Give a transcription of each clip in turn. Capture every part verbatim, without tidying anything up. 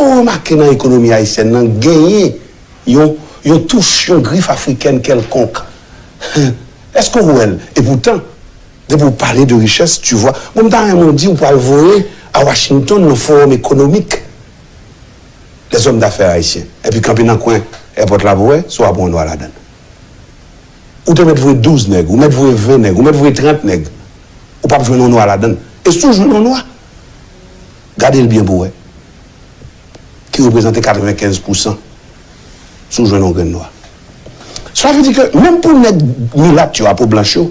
Ou remake nan ekonomi ayisyèn nan, genyen yon, yon touch, yon grif afrikèn kèlkonk. Èske w wè l? Epoutan, depi w pale de richès, tu vois. Bon, m ta renmen w di w pral voye a Washington nan Forum économique des hommes d'affaires haïtiens. Epi kanpe nan kwen èpòt la pou wè si w ap wè yon nwa ladan l. Ou te mèt voye douz nèg, ou mèt voye ven nèg, ou mèt voye trant nèg. Ou p ap jwenn yon nwa ladan l. E si w jwenn yon nwa, gade l byen pou w wè. Ki reprezante katrevenkenz pousan si w jwenn yon grenn nwa. Sa vle di ke menm pou nèg milat yo a po blanch yo,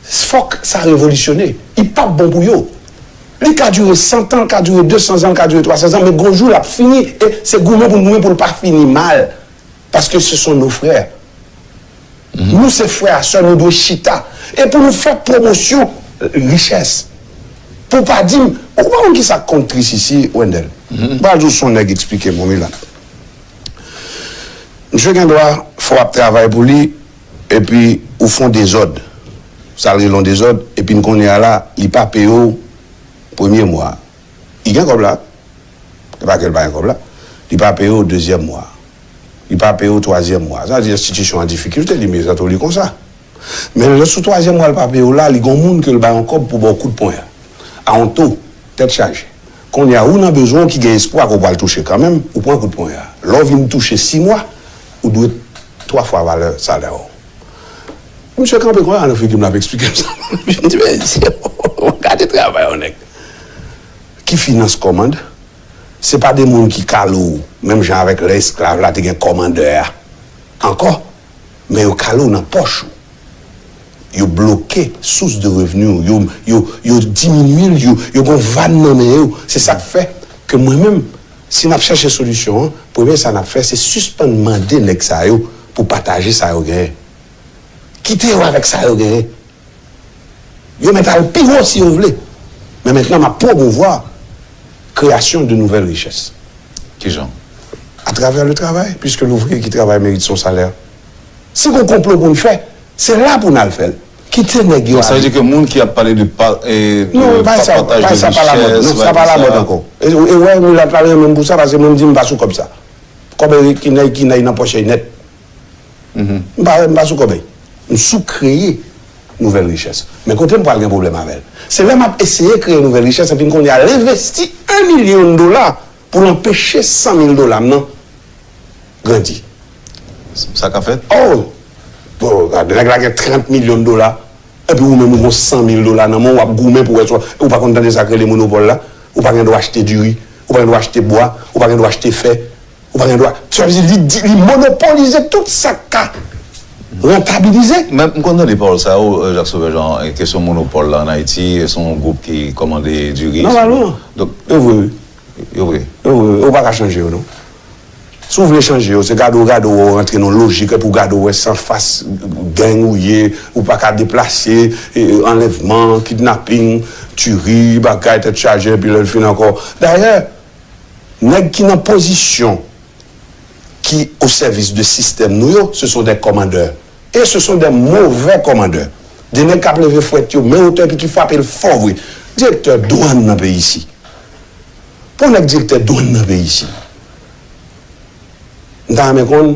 fòk sa revolisyone. Li p ap bon pou yo. Li ka dire san tan, li ka dire de san zan, li ka dire twa san zan, men gon jou l ap fini, e se goumen pou n goumen pou l pa fini mal. Paske ce sont nos frères. Nou se frè a sè, nou dwe chita. E pou nou fè pwomosyon richès. Pou pa di m, ou pa konn ki sa k konn tris isi, Wendell? M pral di w se yon nèg eksplike m, wi la. Misye gen dwa fè w ap travay pou li, epi ou fè yon dezòd. Sa l rele yon dezòd, epi n konnen a la, li pa peye w premye mwa. Li gen kòb la. Se pa ke l pa gen kòb la. Li pa peye w dezyèm mwa. Li pa peye w twazyèm mwa. Sa vle di enstitisyon an difikilte, li mezante w li konsa. Men lè sou twazyèm mwa l pa peye w la, li gen yon moun ke l bay yon kòb pou ba w kout pwen a. A yon to, tèt chaje. Kounye a, ou nan bezwen w ki gen espwa ke w pral touche kanmenm, ou pran kout pwen a. Lè w vin touche sis mwa, ou dwe twa fwa valè salè w. Misye kanpe konsa nan figi m, l ap eksplike m sa. M di, "Mesye, gade travay yon nèg." Ki finans kòmand? Se pa de moun ki kale w, menm jan avèk lè esklav la te gen kòmandè a ankò, men yo kale w nan pòch ou. Yo bloke sous de revni w, yo, yo, yo diminye l, yo, yo gon vàn nan men yo. Se sa k fè ke mwen menm, si n ap chèche solisyon an, premye sa n ap fè, se sispann mande nèg sa yo pou pataje sa yo genyen. Kite yo avèk sa yo genyen. Yo mèt al pi wo si yo vle. Men mentnan, m ap pwomouvwa kreyasyon de nouvèl richès. Kijan? Atravè le travay, puisque l'ouvrier qui travaille mérite son salaire. Si gon konplo pou n fè, se la pou n al fè l. Kite nèg yo ale. Sa vle di ke moun ki ap pale de pa, e, de pa-, pataj de richès, non, sa pa lamòd ankò. E, e wè, milat la renmen m pou sa, paske mwen m di m pa sou kòb sa. Kòb ki nèg, ki nèg nan pòch nèt. M pa, m pa sou kòbèy. M sou kreye nouvèl richès. Men kote m pral gen pwoblèm avè l? Se lè m ap eseye kreye nouvèl richès, epi m konnen al envesti en milyon dola pou l anpeche san mil dola m nan grandi. Sa ka fèt? Oh! Bon, gade, nèg la gen trant milyon dola, epi ou menm ou gon san mil dola nan men w, w ap goumen pou wè si w, ou pa konn tande sa k rele monopòl la? Ou pa gen dwa achte diri, ou pa gen dwa achte bwa, ou pa gen dwa achte fè. Ou pa gen dwa. Sa vle di, li, di- li monopolize tout sa k ka rantabilize. Men m konn tande pawòl sa yo, euh, Jacques Sauveur Jean, e kesyon monopòl la ann Ayiti, e se yon gwoup ki kòmande diri. Nòmalman. Donk, yo vre, wi. Yo vre. Yo vre, wi. Ou pa ka chanje yo, non. Si w vle chanje yo, se gade w, gade w, w rantre nan lojik, epi w gade w wè se anfas gang ou ye, ou pa ka deplase, e, anlèvman, kidnaping, tiri, bagay, tèt chaje, epi lè l fin ankò. Dayè, nèg ki nan pozisyon ki au service de système nou yo, ce sont des commandeurs. Et ce sont des mauvais commandeurs. De nèg k ap leve fwèt yo, men otè epi ki frape l fò vre. Direktè dwàn nan peyi isi. Pou nèg direktè dwàn nan peyi isi. M ta renmen konn,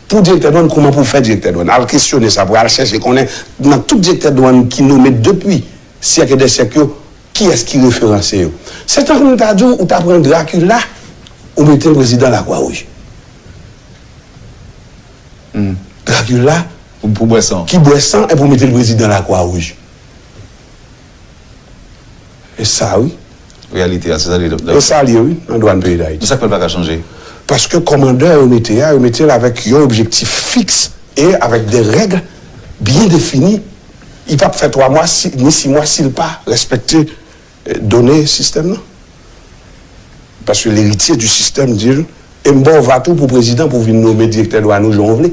pou direktè dwàn, kòman pou fè direktè dwàn? Al kesyone sa, pou al chèche konnen nan tout direktè dwàn ki nome depi syèk e dè syèk yo, kiyès ki referanse yo? Se tankou m ta di w, ou ta pran Drakila, ou mete l prezidan Lakwa Wouj. Drakila, pou, pou bwè san, ki bwè san, epi ou mete l prezidan Lakwa Wouj. E sa, wi. Reyalite a, se sa li ye. E sa li ye, wi, nan dwàn peyi Dayiti. Men sa k fè l pa ka chanje? Paske kòmandè yo mete a, yo mete l avèk yon objektif fiks e avèk de règ byen defini. Li p ap fè twa mwa, si, ni sis mwa si l pa respekte, eh, done sistèm nan. Paske l'héritier du système di l, e m ba w va tou pou prezidan pou vin nome direktè dwàn ou jan w vle.